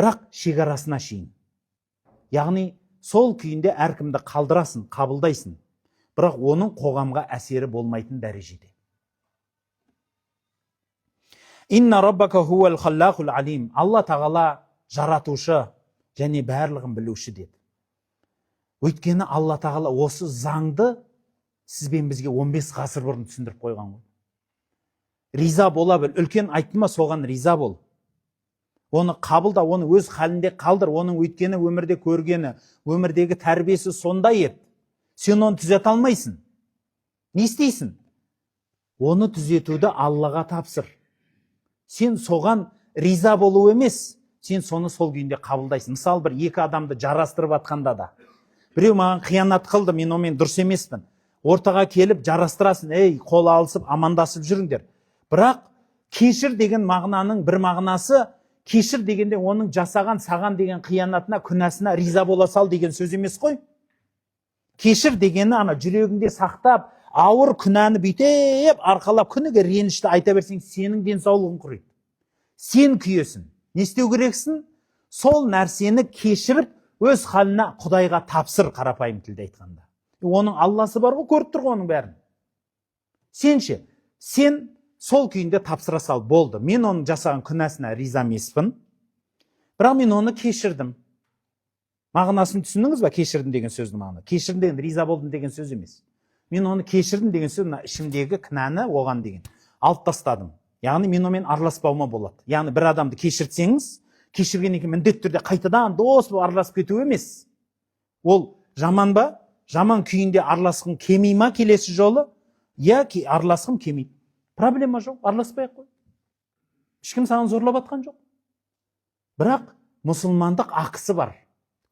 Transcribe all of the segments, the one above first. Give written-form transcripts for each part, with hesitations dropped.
Бірақ шекарасына шейін, яғни сол күйінде әркімді қалдырасың, қабылдайсың, бірақ оның қоғамға әсері болмайтын дәрежеде. Инна раббака хуал халлақул алим. Алла тағала жаратушы және барлығын білуші деді. Өйткені Алла тағала осы заңды сіз бен бізге 15 ғасыр бұрын түсіндіріп қойған ғой. Риза бола біл. Үлкен айтты ма, соған риза бол. Оны қабылда, оны өз халінде қалдыр. Оның өйткені өмірде көргені, өмірдегі тәрбиесі сондай еді. Сен оны түзете алмайсың. Не істейсің? Оны түзетуді Аллаға тапсыр. Сен соған риза болу емес, сен соны сол күйінде қабылдайсың. Мысалы, бір екі адамды жарастырып атқанда да, біреу маған қиянат қылды, мен онымен дұрыс емеспін. Ортаға келіп жарастырасың, ей, қол алысып, амандасып жүріңдер. Бірақ кешір деген мағынаның бір мағынасы, кешір дегенде оның жасаған саған деген қиянатына, күнәсына риза бола сал деген сөз емес қой. Кешір дегені ана жүрегіңде сақтап, ауыр күнәні бүйтіп арқалап, күніге ренішті айта берсең, сенің денсаулығың құриды, сен күйесің. Не істеу керексің? Сол нәрсені кешіріп, өз халіне Құдайға тапсыр, қарапайым тілде айтқанда. Оның Алласы бар ғой, көріп тұр ғой оның бәрін. Сен ше, сен сол күйінде тапсыра сал, болды. Мен оның жасаған күнәсіне риза емеспін, бірақ мен оны кешірдім. Мағынасын түсіндіңіз ба? Кешірдім деген сөздің мағынасы, кешірдім деген риза болдым деген сөз емес. Мен оны кешірдім деген сөз, мына ішімдегі кінәні оған деген алып тастадым, яғни мен онымен араласпауыма болады. Яғни бір адамды кешірсеңіз, кешіргеннен кейін міндетті түрде қайтадан дос болып араласып кету емес. Ол жаман ба? Жаман күйінде араласқың келмей ма келесі жолы? Иә, араласқым келмейді. Проблема жоқ, араласпай ақ қой, ешкім саған зорлап жатқан жоқ. Бірақ мұсылмандық ақысы бар: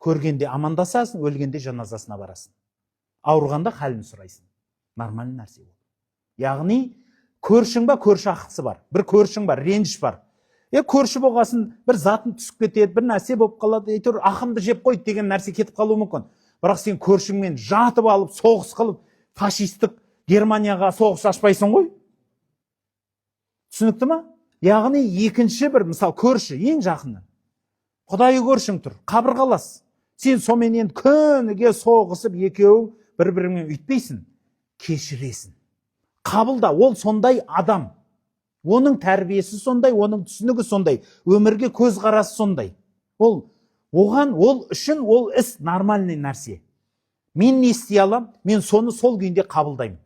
көргенде амандасасың, өлгенде жаназасына барасың, ауырғанда халін сұрайсың. Нормальный нәрсе ол. Яғни көршің ба, көрші ақысы бар. Бір көршің бар, реніш бар. Е, көрші болғасын, бір затын түсіп кетеді, бір нәрсе болып қалады, әйтеуір ақымды жеп қойды деген нәрсе кетіп қалуы мүмкін. Бірақ сен көршіңмен жатып алып, соғыс қылып, фашистік Германияға соғыс ашпайсың ғой. Түсінікті ма? Яғни екінші бір мысал: көрші, ең жақыны, құдайы көршің тұр, қабырғалас. Сен сонымен енді күніге соғысып, екеуің бір біріңмен өйтпейсің. Кешіресің, қабылда. Ол сондай адам, оның тәрбиесі сондай, оның түсінігі сондай, өмірге көзқарасы сондай. Ол оған, ол үшін ол іс нормальный нәрсе. Мен не істей аламын? Мен соны сол күйінде қабылдаймын.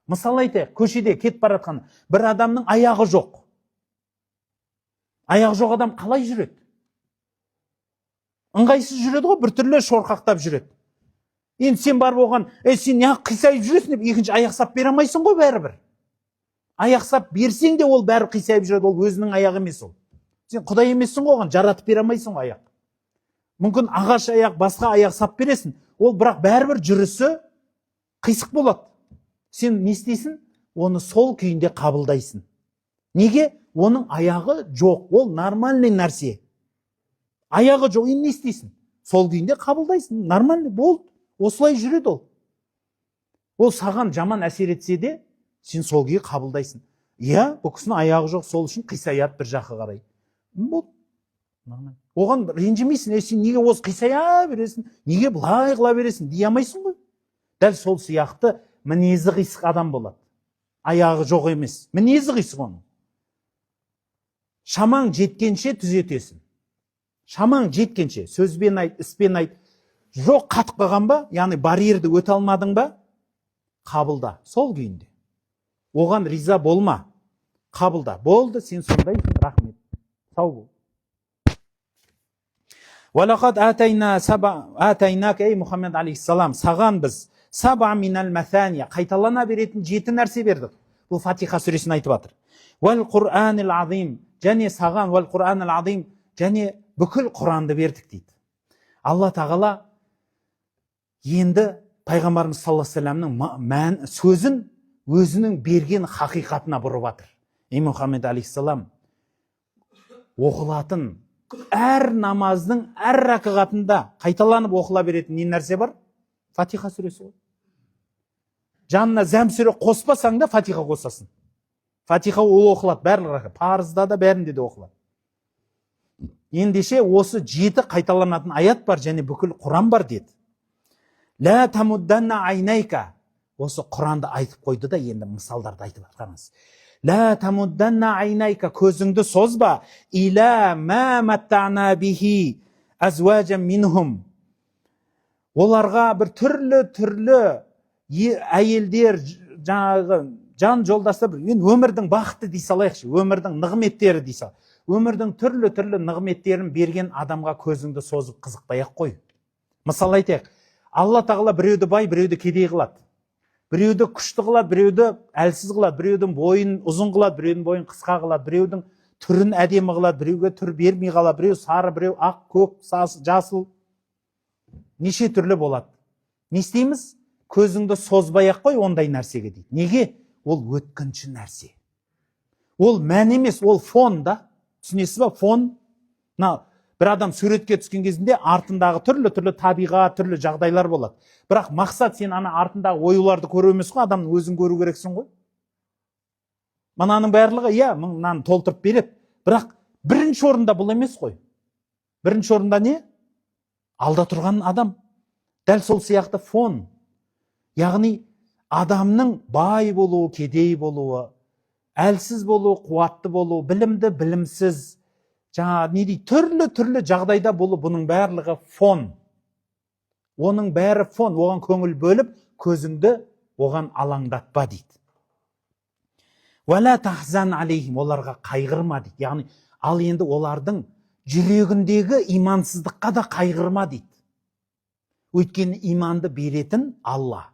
Мысалы айтайық, көшеде кетіп бара жатқан бір адамның аяғы жоқ. Аяғы жоқ адам қалай жүреді? Ыңғайсыз жүреді ғой, біртүрлі шорқақтап жүреді. Енді сен барып оған: «Ей, сен неғып қисайып жүресің?» – деп екінші аяқ сап бере алмайсың ғой. Бәрібір аяқ сап берсең де, ол бәрі қисайып жүреді, ол өзінің аяғы емес. Ол сен құдай емессің ғой, оған жаратып бере алмайсың ғой аяқ. Мүмкін, ағаш аяқ, басқа аяқ сап бересің, ол бірақ бәрібір жүрісі қисық болады. Сен не істейсің? Оны сол күйінде қабылдайсың. Неге? Оның аяғы жоқ, ол нормальный нәрсе. Аяғы жоқ, енді не істейсің? Сол күйінде қабылдайсың, нормальный болды, осылай жүреді ол. Ол саған жаман әсер етсе де, сен сол күйі қабылдайсың. Иә, бұл кісінің аяғы жоқ, сол үшін қисаяды бір жаққа қарай. Болды, нормально. Оған ренжімейсің: «Ей, сен неге осы қисая бересің, неге былай қыла бересің?» – дей алмайсың ғой. Дәл сол сияқты мінезі қисық адам болады. Аяғы жоқ емес, мінезі қисық. Оның шамаң жеткенше түзетесің, шамаң жеткенше сөзбен айт, іспен айт. Жоқ, қатып қалған ба, яғни барьерді өте алмадың ба, қабылда сол күйінде. Оған риза болма, қабылда, болды, сен сондайсың, рахмет, сау бол. Уалақад атайна саба атайнак, ей Мұхаммед алейхиссалам, саған біз саба минал мәthания, қайталана беретін жеті нәрсе бердік. Бұл Фатиха сүресін айтып жатыр. Уәл Құранил азим, және саған уәл Құранил азим, және бүкіл Құранды бердік дейді. Алла тағала енді пайғамбарымыз саллаллаху алейхи вассаламның мән сөзін өзінің берген хақиқатына бұрып жатыр. Ей Мұхаммед алейхиссалам, оқылатын әр намаздың әр ракағатында қайталанып оқыла беретін не нәрсе бар? Фатиха сүресі ғой. Жанына зәм сүре қоспасаң да, Фатиха қосасың. Фатиха ол оқылады барлық ракат, парызда да, бәрінде де оқылады. Ендеше осы 7 қайталанатын аят бар және бүкіл Құран бар деді. Лә тамудданна айнайка. Осы Құранды айтып қойды да, енді мысалдарды айтып жатқаныңыз. Лә тамудданна айнайка, көзіңді созба. Иля ма маттана бихи азуажан минхум. Оларға бір түрлі-түрлі әйелдер, жаңағы жан жолдастар, бір енді өмірдің бақыты дей салайықшы, өмірдің нығметтері дей сал. Өмірдің түрлі-түрлі нығметтерін берген адамға көзіңді созып қызықпай ақ қой. Мысал айтайық, Алла тағала біреуді бай, біреуді кедей қылады. Біреуді күшті қылады, біреуді әлсіз қылады, біреудің бойын ұзын қылады, біреудің бойын қысқа қылады, біреудің түрін әдемі қылады, біреуге түр бермей қалады, біреу сары, біреу ақ, көк, жасыл. Неше түрлі болады. Не істейміз? Көзіңді созбай ақ қой ондай нәрсеге дейді. Неге? Ол өткінші нәрсе. Ол мән емес, ол фон да. Түсінесіз ба? Фон. Мына бір адам суретке түскен кезінде артындағы түрлі-түрлі табиғат, түрлі жағдайлар болады. Бірақ мақсат сен ана артындағы оюларды көру емес қой, адамның өзін көру керексің ғой. Мынаның барлығы, иә, мынаны толтырып береді. Бірақ бірінші орында бұл емес қой. Бірінші орында не? Алда тұрған адам. Дәл сол сияқты фон. Яғни адамның бай болуы, кедей болуы, әлсіз болуы, қуатты болуы, білімді, білімсіз, жаңа не дейді, түрлі-түрлі жағдайда болу, бұның барлығы фон. Оның бәрі фон, оған көңіл бөліп, көзіңді оған алаңдатпа дейді. Уәлә тахзан алейхим, оларға қайғырма дейді. Яғни, ал енді олардың жүрегіндегі имансыздыққа да қайғырма дейді. Өйткені иманды беретін Алла.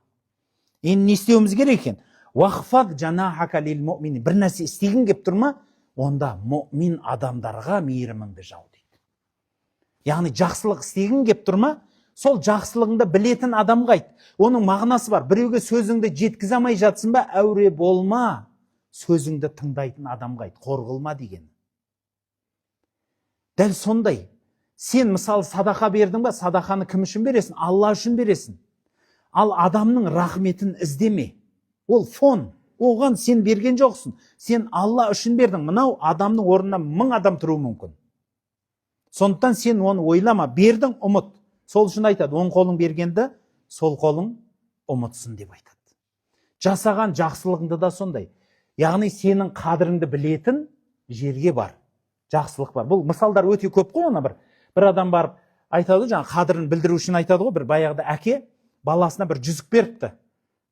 Енді не істеуіміз керек екен? Уахфад жанахака лил муъминин. Бір нәрсе істегің кеп тұр ма? Онда мұмин адамдарға мейіріміңді жау дейді. Яғни жақсылық істегің кеп тұр ма? Сол жақсылығыңды білетін адамға айт. Оның мағынасы бар. Біреуге сөзіңді жеткізе алмай жатсың ба? Әуре болма. Сөзіңді тыңдайтын адамға айт. Қор қылма деген. Дәл сондай. Сен мысалы садақа бердің ба? Садақаны кім үшін бересің? Алла үшін бересің. Ал адамның рахметін іздеме. Ол фон. Оған сен берген жоқсың. Сен Алла үшін бердің. Мынау адамның орнына 1000 адам тұруы мүмкін. Сондықтан сен оны ойлама. Бердің, ұмыт. Сол үшін айтады, оң қолың бергенді, сол қолың ұмытсын деп айтады. Жасаған жақсылығыңды да сондай. Яғни сенің қадіріңді білетін жерге бар. Жақсылық бар. Бұл мысалдар өте көп қой, ана бір адам барып айтады, жаңа қадірін білдіру үшін айтады ғой, бір баяғыда әке баласына бір жүзік беріпті.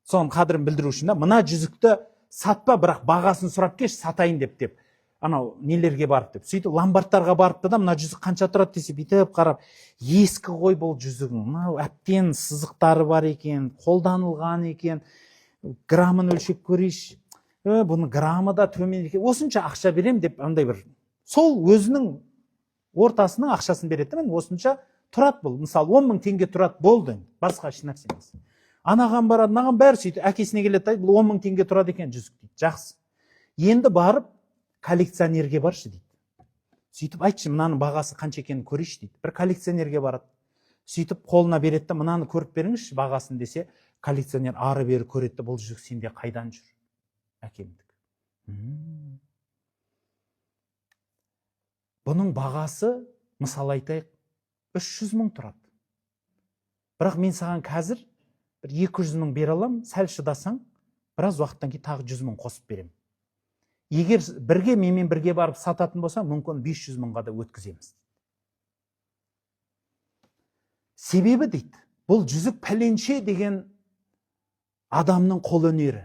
Соның қадірін білдіру үшін да, мына жүзікті сатпа, бірақ бағасын сұрап келші, сатайын деп. Анау нелерге барып деп. Сөйтіп ломбардтарға барыпты да, мына жүзік қанша тұрады десе, бүйтіп қарап, ескі ғой бұл жүзігің, мынау әбден сызықтары бар екен, қолданылған екен, граммын өлшеп көрейінші, бұның граммы да төмен екен, осынша ақша берем деп, андай бір сол өзінің ортасының ақшасын береді да, міне осынша тұрады бұл, мысалы 10 мың теңге тұрады, болды, енді басқа еш нәрсе емес. Анаған барады, мынаған, бәрі сөйтіп әкесіне келеді да, бұл 10 мың теңге тұрады екен жүзік дейді. Жақсы, енді барып коллекционерге баршы дейді. Сөйтіп айтшы, мынаның бағасы қанша екенін көрейінші дейді. Бір коллекционерге барады. Сөйтіп қолына береді да, мынаны көріп беріңізші бағасын десе, коллекционер ары бері көреді де, бұл жүзік сенде қайдан жүр? Әкемдікі. Бұның бағасы, мысал айтайық, 300 мың тұрады. Бірақ мен саған қазір бір 200 мың бере аламын, сәл шыдасаң, біраз уақыттан кейін тағы 100 мың қосып беремін. Егер бірге менімен бірге барып сататын болсаң, мүмкін 500 мыңға да өткіземіз. Себебі дейді, бұл жүзік пәленше деген адамның қолөнері.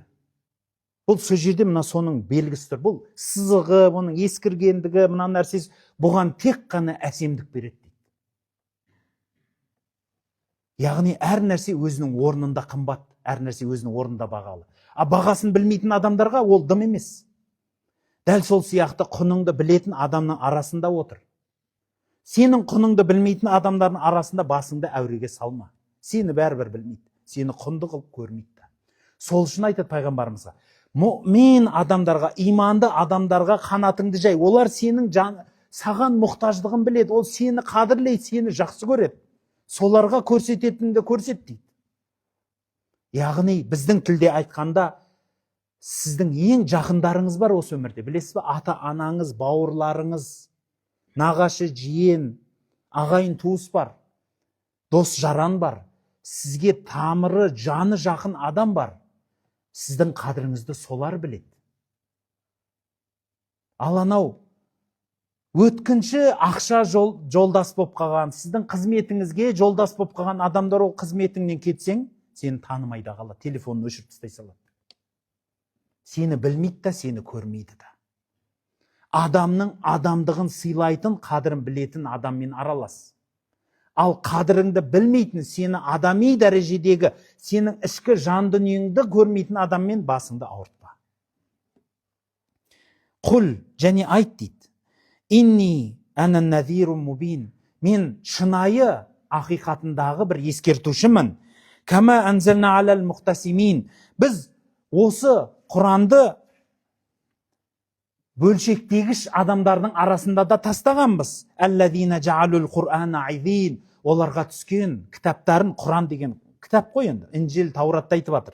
Бұл сол жерде мына соның белгісі тұр. Бұл сызығы, бұның ескіргендігі, мына нәрсесі бұған тек қана әсемдік береді дейді. Яғни әр нәрсе өзінің орнында қымбат, әр нәрсе өзінің орнында бағалы. А бағасын білмейтін адамдарға ол дым емес. Дәл сол сияқты құныңды білетін адамның арасында отыр. Сенің құныңды білмейтін адамдардың арасында басыңды әуреге салма. Сені бәрібір білмейді. Сені құнды қылып көрмейді. Сол үшін айтады пайғамбарымызға, мұмин адамдарға, иманды адамдарға қанатыңды жай. Олар сенің жан, саған мұқтаждығын біледі. Ол сені қадірлейді, сені жақсы көреді. Соларға көрсететініңді көрсет дейді. Яғни біздің тілде айтқанда, сіздің ең жақындарыңыз бар осы өмірде, білесіз ба? Ата анаңыз, бауырларыңыз. Нағашы, жиен, ағайын туыс бар, дос жаран бар, сізге тамыры, жаны жақын адам бар. Сіздің қадіріңізді солар біледі. Ал анау өткінші ақша жолдас болып қалған, сіздің қызметіңізге жолдас болып қалған адамдар, ол қызметіңнен кетсең, сені танымай да қалады, телефонын өшіріп тастай салады. Сені білмейді да, сені көрмейді да. Адамның адамдығын сыйлайтын, қадірін білетін адаммен аралас. Ал қадіріңді білмейтін, сені адами дәрежедегі, сенің ішкі жан дүниеңді көрмейтін адаммен басыңды ауыртпа. Құл, және айт дейді: «Инни ана назиру мубин», мен шынайы ақиқатындағы бір ескертушімін. Кама анзална алал муқтасимин, біз осы Құранды бөлшектегіш адамдардың арасында да тастағанбыз. Аллазина жаалул Құрана изин, оларға түскен кітаптарын, Құран деген кітап қой енді, Інжіл, Тауратты айтып жатыр,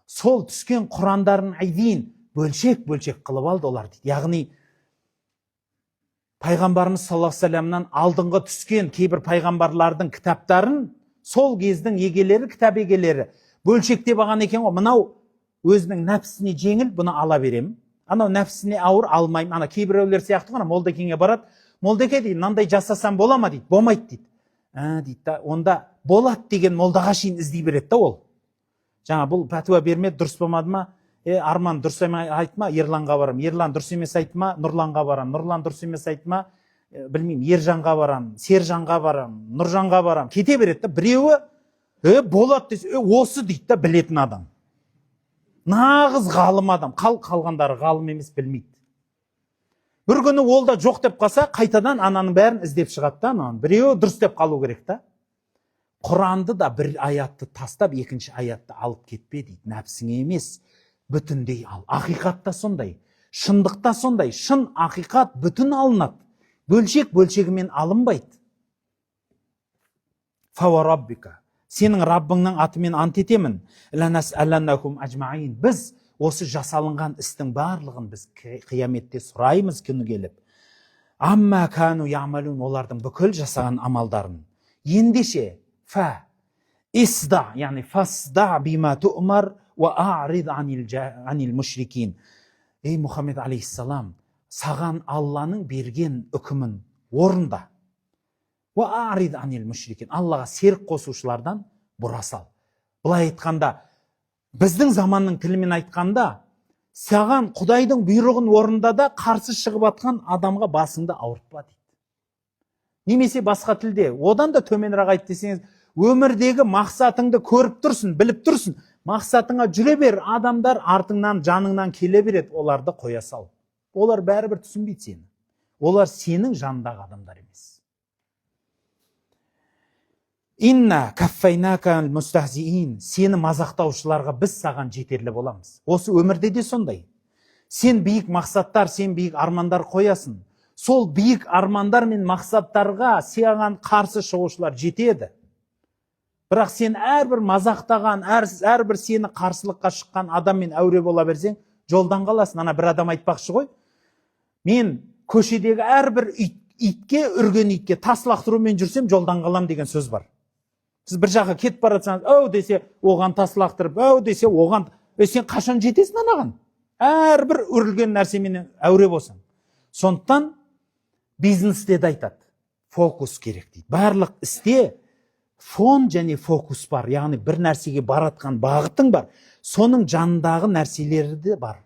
сол түскен Құрандарын изин, бөлшек бөлшек қылып алды олар дейді. Яғни пайғамбарымыз саллаллаху алейхи вассаламнан алдыңғы түскен кейбір пайғамбарлардың кітаптарын сол кездің егелері, кітап егелері бөлшектеп алған екен ғой. Мынау өзінің нәпсісіне жеңіл, бұны ала беремін, анау нәпсісіне ауыр, алмаймын. Ана кейбіреулер сияқты ғой, ана молдекеңе барады. «Молдеке, – дейді, – мынандай жасасам бола ма?» – дейді. «Болмайды», – дейді. «Ә, – дейді да, – онда болады деген молдаға шейін іздей береді да. Ол жаңа бұл пәтуа бермеді, дұрыс болмады ма? Е, Арман дұрыс айтма, Ерланға барамын. Ерлан дұрыс емес айтты ма, Нұрланға барамын. Нұрлан дұрыс емес айтты ма, білмеймін, Ержанға барамын, Сержанға барамын, Нұржанға барамын. Кете береді да. Біреуі «Е, болады» десе, «Е, осы» дейді да. Білетін адам, нағыз ғалым адам. Қалғандары ғалым емес, білмейді. Бір күні ол да жоқ деп қалса, қайтадан ананың бәрін іздеп шығады да. Ананың біреуі дұрыс деп қалу керек та. Құранды да бір аятты тастап, екінші аятты алып кетпе дейді. Нәпсіңе емес, бүтіндей ал. Ақиқат та сондай, шындық та сондай. Шын ақиқат бүтін алынады, бөлшек бөлшегімен алынбайды. Фауа, сенің Раббыңның атымен ант етемін, ланасаланнахум ажмаин, біз осы жасалынған істің барлығын біз қияметте сұраймыз күні келіп. Амма кану ямалун, олардың бүкіл жасаған амалдарын. Ендеше фа исда, яғни фасда бима ту'мар уа a'рид анил мушрикин. Ей, Мұхаммед алейхиссалам, саған Алланың берген үкімін орында. Уа a'рид анил мушрикин, Аллаға серік қосушылардан бұра сал. Былай айтқанда, біздің заманның тілімен айтқанда, саған Құдайдың бұйрығын орында да, қарсы шығып атқан адамға басыңды ауыртпа дейді. Немесе басқа тілде, одан да төменірек айт десеңіз, өмірдегі мақсатыңды көріп тұрсын, біліп тұрсын, мақсатыңа жүре бер. Адамдар артыңнан, жаныңнан келе береді, оларды қоя сал. Олар бәрібір түсінбейді сені, олар сенің жаныңдағы адамдар емес. Инна каффайнака мустахзиин, сені мазақтаушыларға біз саған жетерлі боламыз. Осы өмірде де сондай: сен биік мақсаттар, сен биік армандар қоясың. Сол биік армандар мен мақсаттарға саған қарсы шығушылар жетеді. Бірақ сен әрбір мазақтаған, әрбір сені қарсылыққа шыққан адаммен әуре бола берсең, жолдан қаласың. Ана бір адам айтпақшы ғой: «Мен көшедегі әрбір итке, үрген итке тас лақтырумен жүрсем, жолдан қалам», – деген сөз бар. Сіз бір жаққа кетіп бара жатсаңыз, әу десе, оған тас лақтырып, әу десе, оған, е, сен қашан жетесің анаған, әрбір үрілген нәрсеменен әуре болсаң? Сондықтан бизнесте де айтады, фокус керек дейді. Барлық істе фон және фокус бар, яғни бір нәрсеге баратқан бағытың бар, соның жанындағы нәрселері де бар.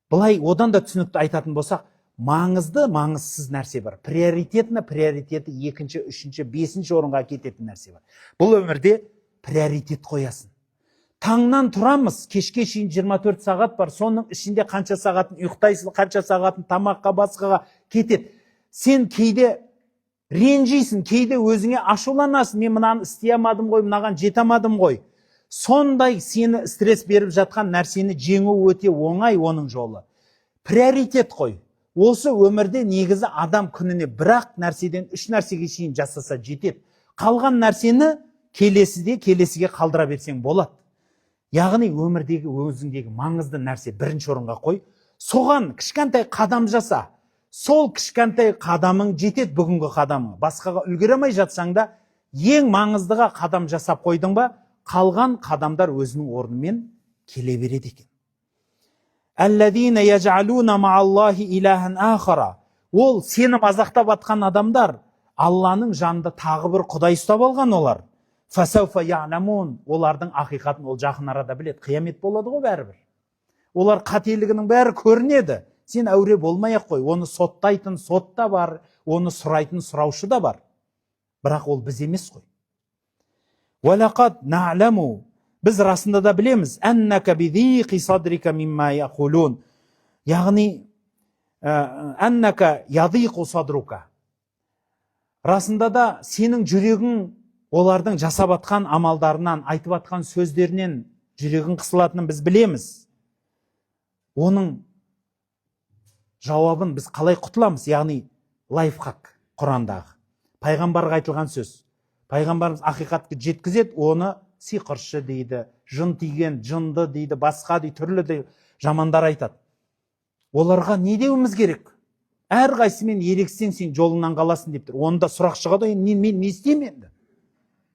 Былай одан да түсінікті айтатын болсақ, маңызды, маңызсыз нәрсе бар, приоритетно, приоритеті екінші, үшінші, бесінші орынға кететін нәрсе бар. Бұл өмірде приоритет қоясың. Таңнан тұрамыз, кешке шейін 24 сағат бар. Соның ішінде қанша сағатын ұйықтайсың, қанша сағатын тамаққа, басқаға кетеді. Сен кейде ренжисің, кейде өзіңе ашуланасың: «Мен мынаны істей алмадым ғой, мынаған жете алмадым ғой». Сондай сені стресс беріп жатқан нәрсені жеңу өте оңай. Оның жолы – приоритет қой. Осы өмірде негізі адам күніне бір-ақ нәрседен үш нәрсеге шейін жасаса жетеді. Қалған нәрсені келесіде, келесіге қалдыра берсең болады. Яғни өмірдегі өзіңдегі маңызды нәрсе бірінші орынға қой, соған кішкентай қадам жаса. Сол кішкентай қадамың жетеді, бүгінгі қадамың. Басқаға үлгере алмай жатсаң да, ең маңыздыға қадам жасап қойдың ба, қалған қадамдар өзінің орнымен келе береді екен. Әлләзина яжалуна мааллахи илахан ахара. Ол сені мазақтап атқан адамдар Алланың жанында тағы бір құдай ұстап алған олар. Фасауфа я'ламун. Олардың ақиқатын ол жақын арада біледі. Қиямет болады ғой бәрібір. Олар қателігінің бәрі көрінеді. Сен әуре болмай ақ қой. Оны соттайтын сот та бар, оны сұрайтын сұраушы да бар. Бірақ ол біз емес қой. Уалақад нa'ламу. Біз расында да білеміз. Әннака бидиқи садрика мимма яқулун. Яғни, әннака ядиқу садрука. Расында да сенің жүрегің олардың жасап атқан амалдарынан, айтып атқан сөздерінен жүрегің қысылатынын біз білеміз. Оның жауабын біз қалай құтыламыз? Яғни лайфхак Құрандағы. Пайғамбарға айтылған сөз. Пайғамбарымыз ақиқатты жеткізеді, оны сиқыршы дейді, жын тиген, жынды дейді, басқа дейді, түрлі де жамандар айтады. Оларға не деуіміз керек? Әрқайсысымен ерегіссең, сен жолыңнан қаласың деп тұр. Онда сұрақ шығады ғой, енді мен не істеймін енді?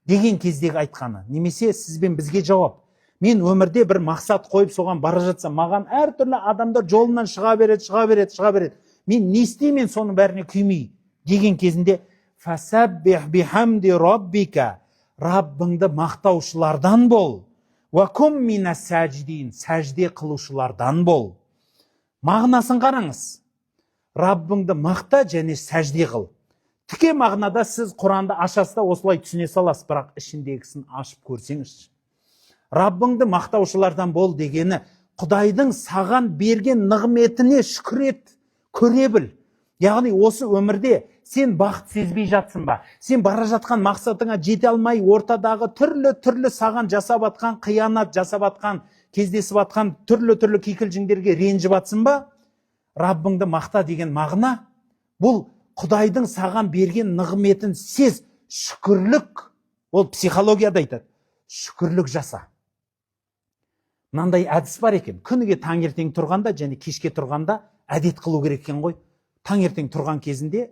Деген кездегі айтқаны. Немесе сіз бен бізге жауап. Мен өмірде бір мақсат қойып соған бара жатсам, маған әртүрлі адамдар жолымнан шыға береді, шыға береді, шыға береді. Мен не істеймін соның бәріне күймей деген кезінде фасаббих бихамди раббика, Раббыңды мақтаушылардан бол. Уа кум минас сәжидин, сәжде қылушылардан бол. Мағынасын қараңыз. Раббыңды мақта және сәжде қыл. Тіке мағынада сіз Құранды ашасыз да осылай түсіне саласыз, бірақ ішіндегісін ашып көрсеңізші. Раббыңды мақтаушылардан бол дегені Құдайдың саған берген нығметіне шүкір ет, көре біл. Яғни осы өмірде сен бақыт сезбей жатсың ба? Сен бара жатқан мақсатыңа жете алмай, ортадағы түрлі-түрлі саған жасап атқан қиянат, жасап атқан, кездесіп атқан түрлі-түрлі кикілжіңдерге ренжіп атсың ба? Раббыңды мақта деген мағына бұл Құдайдың саған берген нығметін сез, шүкірлік. Ол психологияда айтады, шүкірлік жаса. Мынандай әдіс бар екен. Күніге таңертең тұрғанда және кешке тұрғанда әдет қылу керек екен ғой. Таңертең тұрған кезінде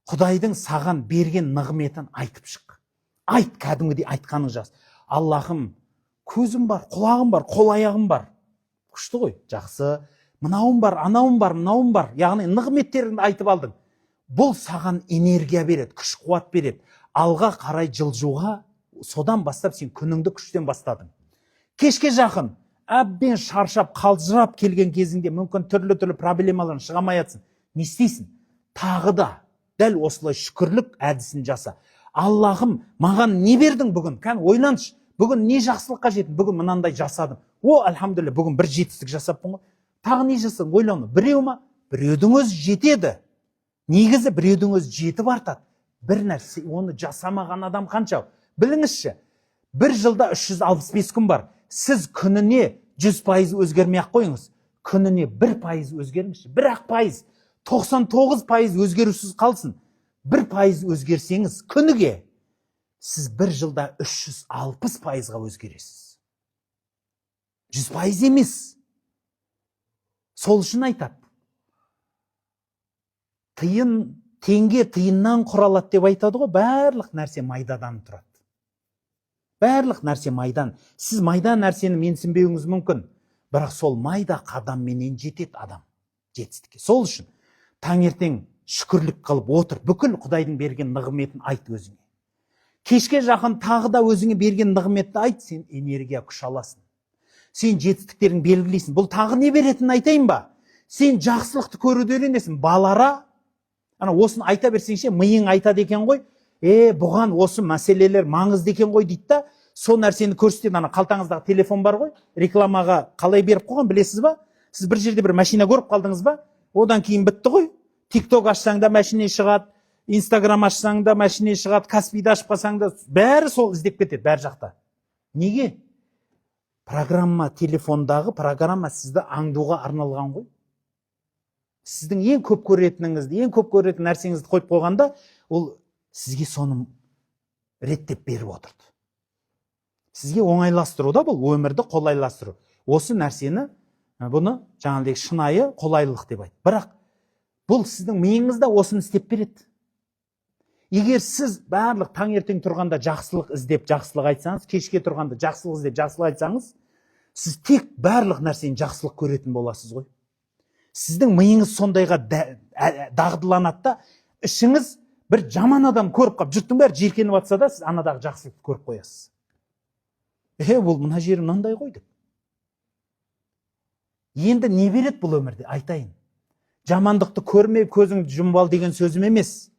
Құдайдың саған берген нығметін айтып шық. Айт, кәдімгідей айтқаның жақсы. Аллахым, көзім бар, құлағым бар, қол аяғым бар. Күшті ғой, жақсы. Мынауым бар, анауым бар, мынауым бар. Яғни нығметтеріңді айтып алдың. Бұл саған энергия береді, күш қуат береді. Алға қарай жылжуға содан бастап сен күніңді күштен бастадың. Кешке жақын әбден шаршап, қалжырап келген кезіңде мүмкін түрлі-түрлі проблемалардан шыға алмай жатсың. Не істейсің? Тағы да дәл осылай шүкірлік әдісін жаса. Аллахым, маған не бердің бүгін? Кәне ойланшы, бүгін не жақсылыққа жеттім? Бүгін мынандай жасадым. О, альхамдулилля, бүгін бір жетістік жасаппын ғой. Тағы не жасадым? Ойлану. Біреу ма? Біреудің өзі жетеді. Негізі біреудің өзі жетіп артады. Бір нәрсе, оны жасамаған адам қанша? Біліңізші, бір жылда 365 күн бар. Сіз күніне 100% өзгермей ақ қойыңыз. Күніне 1% өзгеріңізші. Бір ақ пайыз. 99% өзгерусіз қалсын. 1% өзгерсеңіз күніге, сіз бір жылда 360%-ға өзгересіз. 100% емес. Сол үшін айтады. Тиын, теңге тиыннан құралады деп айтады ғой, барлық нәрсе майдадан тұрады. Барлық нәрсе майдан. Сіз майда нәрсені менсінбеуіңіз мүмкін, бірақ сол майда қадамменен жетеді адам жетістікке. Сол үшін таңертең шүкірлік қылып отыр, бүкіл Құдайдың берген нығметін айт өзіңе. Кешке жақын тағы да өзіңе берген нығметті айт, сен энергия, күш аласың. Сен жетістіктерін белгілейсің. Бұл тағы не беретінін айтайын ба? Сен жақсылықты көруді үйренесің. Балара, ана осыны айта берсең ше, миың айтады екен ғой. Бұған осы мәселелер маңызды екен ғой дейді да, сол нәрсені көрсетеді. Ана қалтаңыздағы телефон бар ғой, рекламаға қалай беріп қойған білесіз ба? Сіз бір жерде бір машина көріп қалдыңыз ба? Одан кейін бітті ғой. Тикток ашсаң да машина шығады, Инстаграм ашсаң да машина шығады, Каспийді ашып қалсаң да бәрі сол іздеп кетеді бәр жақта. Неге? Программа, телефондағы программа сізді аңдуға арналған ғой. Сіздің ең көп көретініңізді, ең көп көретін нәрсеңізді қойып қойғанда, ол сізге соны реттеп беріп отырды. Сізге оңайластыру да, бұл өмірді қолайластыру. Осы нәрсені, бұны жаңағыдай шынайы қолайлылық деп айтты. Бірақ Бұл сіздің миыңызда осыны істеп береді. Егер сіз барлық таңертең тұрғанда жақсылық іздеп жақсылық айтсаңыз, кешке тұрғанда жақсылық іздеп жақсылық айтсаңыз, сіз тек барлық нәрсені жақсылық көретін боласыз ғой. Сіздің миыңыз сондайға дағдыланады да, ішіңіз бір жаман адам көріп қалып, жұрттың бәрі жиіркеніп жатса да, сіз анадағы жақсылықты көріп қоясыз. Бұл мына жері мынандай ғой деп. Енді не береді бұл өмірде, айтайын. Жамандықты көрмей көзіңді жұмып ал деген сөзім емес.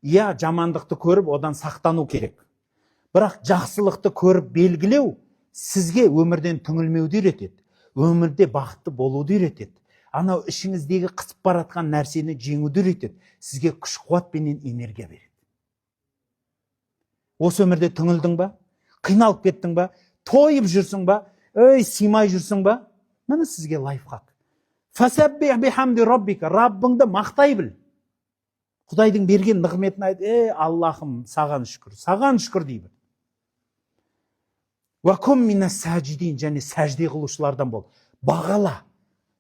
Иә, жамандықты көріп одан сақтану керек. Бірақ жақсылықты көріп белгілеу сізге өмірден түңілмеуді үйретеді. Өмірде бақытты болуды үйретеді. Анау ішіңіздегі қысып баратқан нәрсені жеңуді үйретеді. Сізге күш қуат пенен энергия береді. Осы өмірде түңілдің ба? Қиналып кеттің ба? Тойып жүрсің ба? Ей, сыймай жүрсің ба? Міне сізге лайфхак. Фасаббих бихамди раббика. Раббыңды мақтай біл. Құдайдың берген нығметін айт, ей, Аллахым, саған шүкір, саған шүкір дей біл. Уа кум минас сажидин, және сәжде қылушылардан бол. Бағала,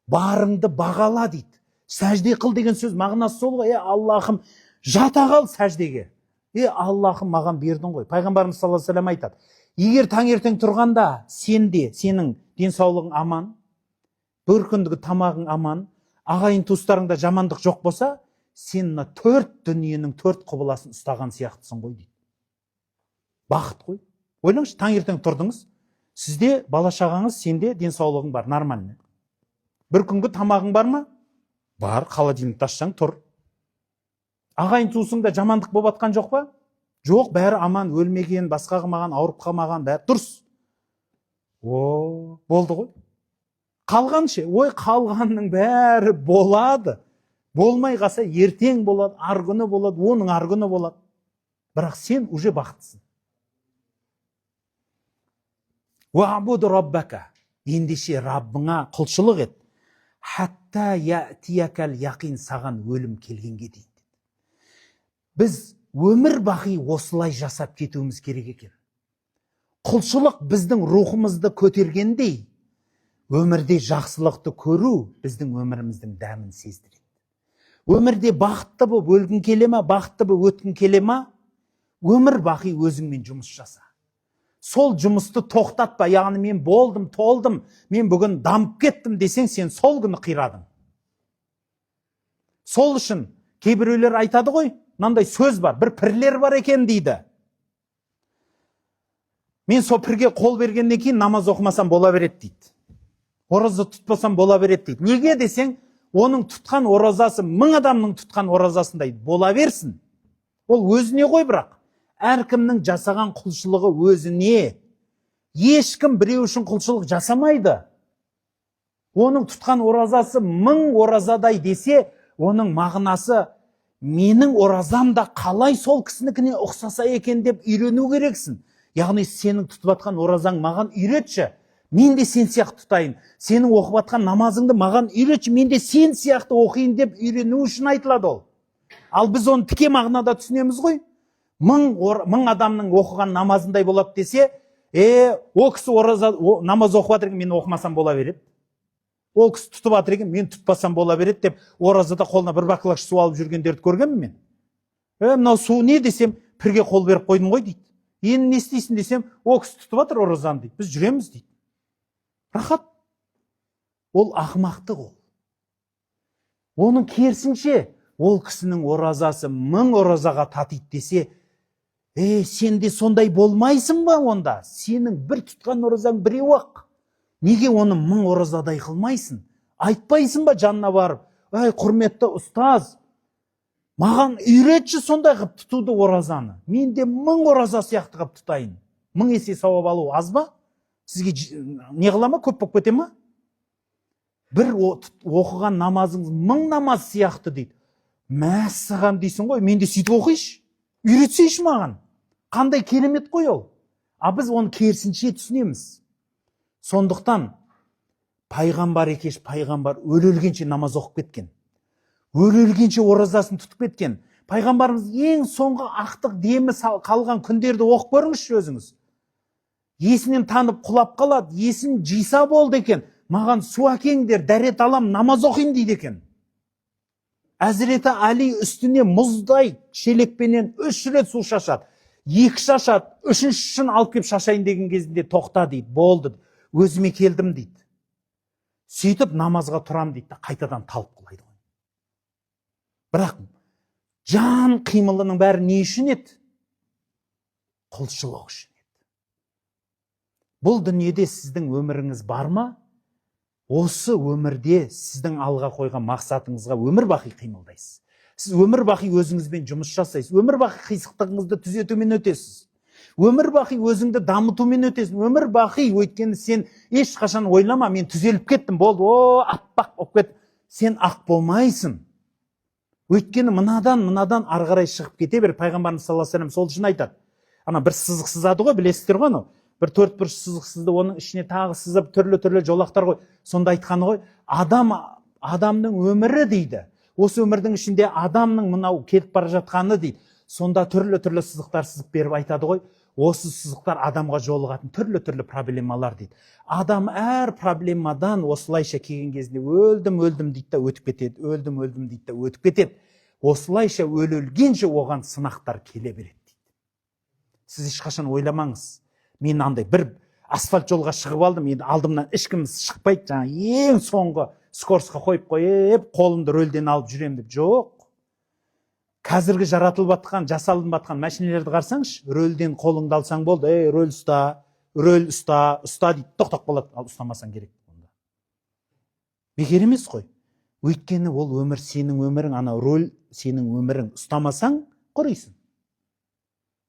барыңды бағала дейді. Сәжде қыл деген сөз мағынасы сол ғой. Е, Аллахым, жата қал сәждеге. Е, Аллахым, маған бердің ғой. Пайғамбарымыз саллаллаху алейхи вассалам айтады, егер таңертең тұрғанда сенде, сенің денсаулығың аман, бір күндігі тамағың аман, ағайын туыстарыңда жамандық жоқ болса, сен мына төрт дүниенің төрт құбыласын ұстаған сияқтысың ғой дейді. Бақыт қой. Ойлаңызшы, таңертең тұрдыңыз, сізде бала шағаңыз, сенде денсаулығың бар, нормально. Бір күнгі тамағың бар ма? Бар, холодильникті ашсаң тұр. Ағайын туысыңда жамандық болып жатқан жоқ па? Жоқ, бәрі аман, өлмеген, басқа қылмаған, ауырып қалмаған, бәрі дұрыс. О, болды ғой. Қалған ше? Ой, қалғанның бәрі болады. Болмай қалса ертең болады, арғы күні болады, оның арғы күні болады. Бірақ сен уже бақыттысың. Уa'буд раббака. Ендеше Раббыңа құлшылық ет. Хатта я'тиякал яқин, саған өлім келгенге дейін. Біз өмір бақи осылай жасап кетуіміз керек екен. Құлшылық біздің рухымызды көтергендей, өмірде жақсылықты көру біздің өміріміздің дәмін сездіреді. Өмірде бақытты болып өлгің келе ма, бақытты болып өткің келе ма? Өмір бақи өзіңмен жұмыс жаса. Сол жұмысты тоқтатпа, яғни мен болдым, толдым, мен бүгін дамып кеттім десең, сен сол күні қирадың. Сол үшін кейбіреулер айтады ғой, мынандай сөз бар, бір пірлер бар екен дейді. Мен сол пірге қол бергеннен кейін намаз оқымасам бола береді дейді. Ораза тұтпасам бола береді дейді. Неге десең, оның тұтқан оразасы 1000 адамның тұтқан оразасындай бола берсін. Ол өзіне ғой, бірақ. Әркімнің жасаған құлшылығы өзіне. Ешкім біреу үшін құлшылық жасамайды. Оның тұтқан оразасы 1000 оразадай десе, оның мағынасы менің оразам да қалай сол кісінікіне ұқсаса екен деп үйрену керексің. Яғни сенің тұтып жатқан оразаң маған үйретші, мен де сен сияқты тұтайын. Сенің оқып жатқан намазыңды маған үйретші, мен де сен сияқты оқиын деп үйрену үшін айтылады ол. Ал біз оны тіке мағынада түсінеміз ғой. Мың адамның оқыған намазындай болады десе, ол кісі ораза, намаз оқып жатыр екен, мен оқымасам бола береді. Ол кісі тұтып жатыр екен, мен тұтпасам бола береді деп оразада қолына бір баклаш су алып жүргендерді көргенмін мен. Мынау су не десем, пірге қол беріп қойдым ғой дейді. Енді не істейсің десем, ол кісі тұтып жатыр оразаны дейді, біз жүреміз дейді. Рахат. Ол ақымақтық ол. Оның керісінше, ол кісінің оразасы 1000 оразаға татиды десе, сен де сондай болмайсың ба онда? Сенің бір тұтқан оразаң біреу ақ. Неге оны 1000 оразадай қылмайсың? Айтпайсың ба жанына барып, әй, құрметті ұстаз, маған үйретші сондай қылып тұтуды оразаны. Мен де 1000 ораза сияқты қылып тұтайын. 1000 есе сауап алу аз ба? Сізге не қыла ма, көп болып кете ма? Бір оқыған намазыңыз 1000 намаз сияқты дейді. Мәссаған дейсің ғой, мен де сөйтіп оқиыншы. Үйретсейші маған. Қандай керемет қой ол. А біз оны керісінше түсінеміз. Сондықтан пайғамбар екеш, пайғамбар өле өлгенше намаз оқып кеткен. Өле өлгенше оразасын тұтып кеткен. Пайғамбарымыз ең соңғы ақтық демі қалған күндерді оқып көріңізші өзіңіз. Есінен танып құлап қалады, есін жиса болды екен. Маған су әкеңдер, дәрет алам, намаз оқимын дейді екен. Әзіреті Али үстіне мұздай шелекпенен үш рет су шашады, екі шашады, үшіншісін алып келіп шашайын деген кезінде: «Тоқта, – дейді, – болды, өзіме келдім», – дейді. «Сөйтіп намазға тұрам», – дейді да, қайтадан талып құлайды ғой. Бірақ жан қимылының бәрі не үшін еді? Құлшылық үшін еді. Бұл дүниеде сіздің өміріңіз бар ма? Осы өмірде сіздің алға қойған мақсатыңызға өмір бақи қимылдайсыз. Сіз өмір бақи өзіңізбен жұмыс жасайсыз, өмір бақи қисықтығыңызды түзетумен өтесіз, өмір бақи өзіңді дамытумен өтесің өмір бақи. Өйткені сен ешқашан ойлама: «Мен түзеліп кеттім, болды, о, аппақ болып кет». Сен ақ болмайсың, өйткені мынадан ары қарай шығып кете бер. Пайғамбарымыз саллаллаху алейхи вассалам сол үшін айтады. Ана бір сызық сызады ғой, білесіздер ғой, анау бір төрт бұрыш сызық сызды, оның ішіне тағы сызып, түрлі түрлі жолақтар ғой. Сонда айтқаны ғой: «Адам, адамның өмірі, – дейді, – осы өмірдің ішінде адамның мынау кетіп бара жатқаны», – дейді. Сонда түрлі түрлі сызықтар сызып беріп айтады ғой: «Осы сызықтар адамға жолығатын түрлі түрлі проблемалар», – дейді. «Адам әр проблемадан осылайша келген кезінде өлдім, өлдім дейді да, өтіп кетеді, өлдім, өлдім дейді да, өтіп кетеді. Осылайша өле өлгенше оған сынақтар келе береді», – дейді. Сіз ешқашан ойламаңыз: «Мен андай бір асфальт жолға шығып алдым, енді алдымнан ешкім шықпайды, жаңа ең соңғы скоростьқа қойып қойып, қолымды рөлден алып жүремін» деп. Жоқ. Қазіргі жаратылып жатқан, жасалынып жатқан машинелерді қарасаңшы, рөлден қолыңды алсаң болды: «Ей, рөл ұста, рөл ұста, ұста», – дейді, тоқтап қалады. Ал ұстамасаң керек онда. Бекер емес қой, өйткені ол өмір сенің өмірің, ана рөл сенің өмірің, ұстамасаң, құрисың.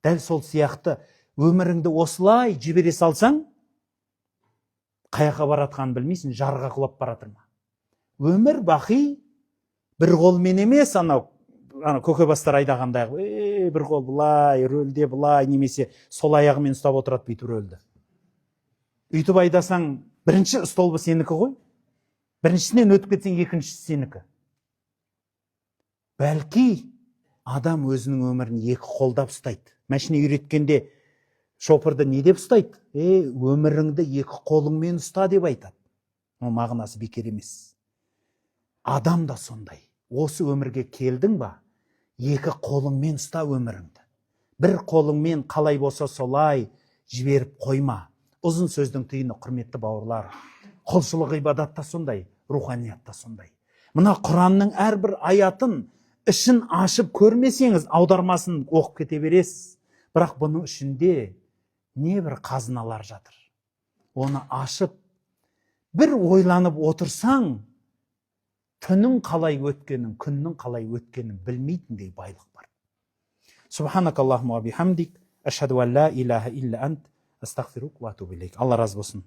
Дәл сол сияқты өміріңді осылай жібере салсаң, қай жаққа бара жатқанын білмейсің, жарға құлап бара жатыр ма. Өмір бақи бір қолмен емес, анау ана көкебастар айдағандай, ей, бір қол былай рөлде былай немесе сол аяғымен ұстап отырады бүйтіп рөлді. Өйтіп айдасаң, бірінші столбы сенікі ғой, біріншісінен өтіп кетсең, екіншісі сенікі. Бәлки, адам өзінің өмірін екі қолдап ұстайды. Машина үйреткенде шопырды не деп ұстайды? «Е, өміріңді екі қолыңмен ұста», – деп айтады. Оның мағынасы бекер емес. Адам да сондай: осы өмірге келдің ба, екі қолыңмен ұста өміріңді, бір қолыңмен қалай болса солай жіберіп қойма. Ұзын сөздің түйіні, құрметті бауырлар, құлшылық, ғибадат та сондай, руханият та сондай. Мына Құранның әрбір аятын ішін ашып көрмесеңіз, аудармасын оқып кете бересіз, бірақ бұның ішінде не бір қазыналар жатыр. Оны ашып бір ойланып отырсаң, түннің қалай өткенін, күннің қалай өткенін білмейтіндей байлық бар. Субханакаллахумма бихамдик, ашхаду ан ла илаха илля ант, астағфирук ва атубу илейк. Алла разы болсын.